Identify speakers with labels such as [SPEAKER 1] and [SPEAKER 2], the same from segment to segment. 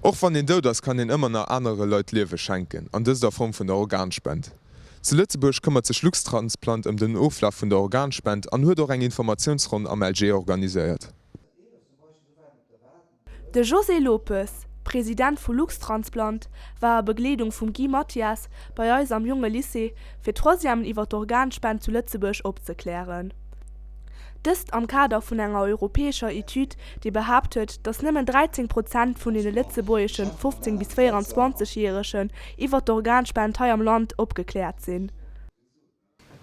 [SPEAKER 1] Och wann een dout ass, kann een ëmmer nach anere Leit Liewe schenken, an dëst a Form vun der Organspend. Zu Lëtzebuerg këmmert sech Luxtransplant ëm den Oflaf vun der Organspend an huet och eng Informatiounsronn am LG organiséiert.
[SPEAKER 2] De José Lopes, President vu Luxtransplant, war a Begleedung vum Guy Mathias bei eis am Jonge Lycée, fir d'Troisièmen iwwer d'Organspend zu Lëtzebuerg opzeklären. Dëst am Kader vun enger europäescher Etüd, déi behaapt huet, datt nëmmen 13 Prozent vun den lëtzebuergesche 15 bis 24 Järegen iwwer d'Organspend hei am Land opgekläert sinn.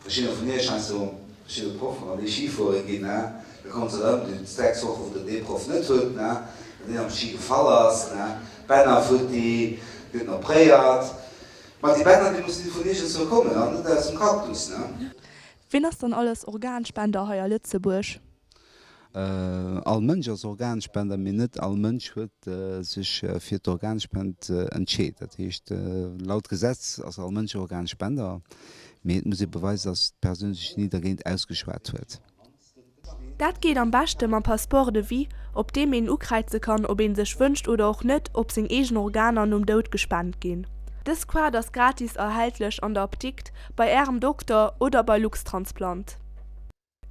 [SPEAKER 3] Verschiddener vun iech heiansdo, verschidde Proffen, wann déi Ski fuere ginn, ne, da kommt se erëm, déi 6 Woche wou der dee Proff net hutt, ne, well deen am Ski gefall ass, ne, Bänner futti, gëtt en opréiert. Ma déi Bänner, déi mussen vun iergendzwou kommen an net aus dem Cactus, ne.
[SPEAKER 2] Ween ass dann alles Organspender hei a Lëtzebuerg?
[SPEAKER 3] All Mënsch ass Organspender, mee net all Mënsch huet sech fir d'Organspend entscheet. Dat heescht, laut Gesetz ass all Mënsch Organspender, mee et muss ee beweisen, datt d'Persoun sech ni dergéint ausgeschwat huet.
[SPEAKER 2] Dat geet am beschte mam Passeport de vie, op deem een ukräize kann, ob ee sech wënscht oder och net, ob seng eegen Organer nom Doud gespent ginn. Dës Kaart ass gratis erhältlech an der Apdikt, bei Ärem Dokter oder bei Luxtransplant.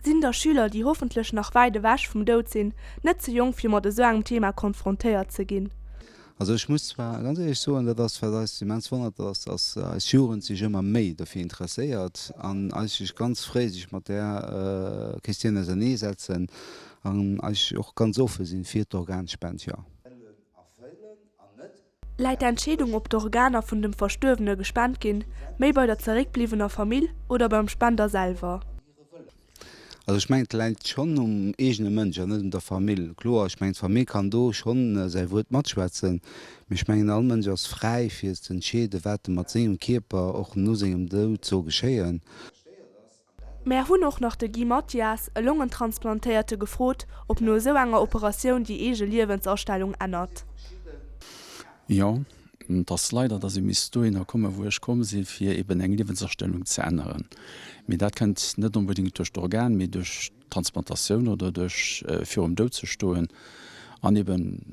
[SPEAKER 2] Sinn da Schüler, déi hoffentlech nach wäit ewech vum Doud sinn, net ze jonk fir mat esou engem Thema konfrontéiert ze ginn?
[SPEAKER 3] Also ech muss zwar ganz éierlech soen, dat ass wat eis immens wonnert, dat ass, dass eis Jugend sech ëmmer méi dofir interesséiert an eigentlech ganz fréi sech mat där Questioun auserneesetzen an eigentlech och ganz offen sinn fir d'Organspend, jo.
[SPEAKER 2] Läit d'Entscheedung, ob d'Organer vun dem Verstuerwene gespent ginn, méi bei der zeréckbliwwener Famill oder beim Spender selwer?
[SPEAKER 3] Also ech mengen, et läit schonn um eegene Mënsch an net un der Famill. Kloer, ech mengen, d'Famill kann do schonn säi Wuert matschwätzen, mee ech mengen, all Mënsch ass fräi fir ze entscheeden, wat e mat sengem Kierper och no sengem Doud soll geschéien.
[SPEAKER 2] Mär hunn och nach de Guy Mathias, e Longentransplantéierte, gefrot, ob no esou enger Operatioun déi eege Liewensastellung ännert.
[SPEAKER 4] Jo, et ass leider, dass ee misst dohinner kommen, wou ech komm sinn, fir eben eng Liewensastellung ze änneren. Mee dat kënnt net onbedéngt duerch d'Organ, mee duerch d'Transplantatioun oder duerch virum Doud ze stoen an eben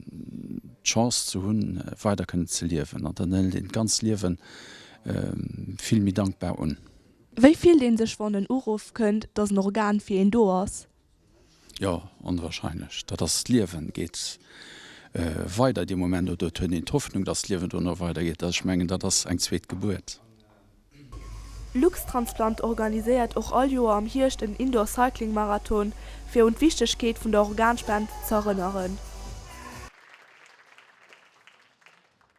[SPEAKER 4] d'Chance ze hunn, weider kënnen ze liewen. An dann hëlt een d'ganz Liewe vill méi dankbar un.
[SPEAKER 2] Wéi fillt een sech, wann en Uruff kënnt, dass en Organ fir een do ass?
[SPEAKER 4] Jo, onwahrscheinlech. Dat ass d'Liewen geet weider dee Moment, oder et huet een d'Hoffnung, datt d'Liewen dono weidergeet. Ech mengen, dat ass eng zweet Gebuert.
[SPEAKER 2] Luxtransplant organiséiert och all Joer am Hierscht en Indoor Cycling Marathon, fir un d'Wichtegkeet vun der Organspend z'erënneren.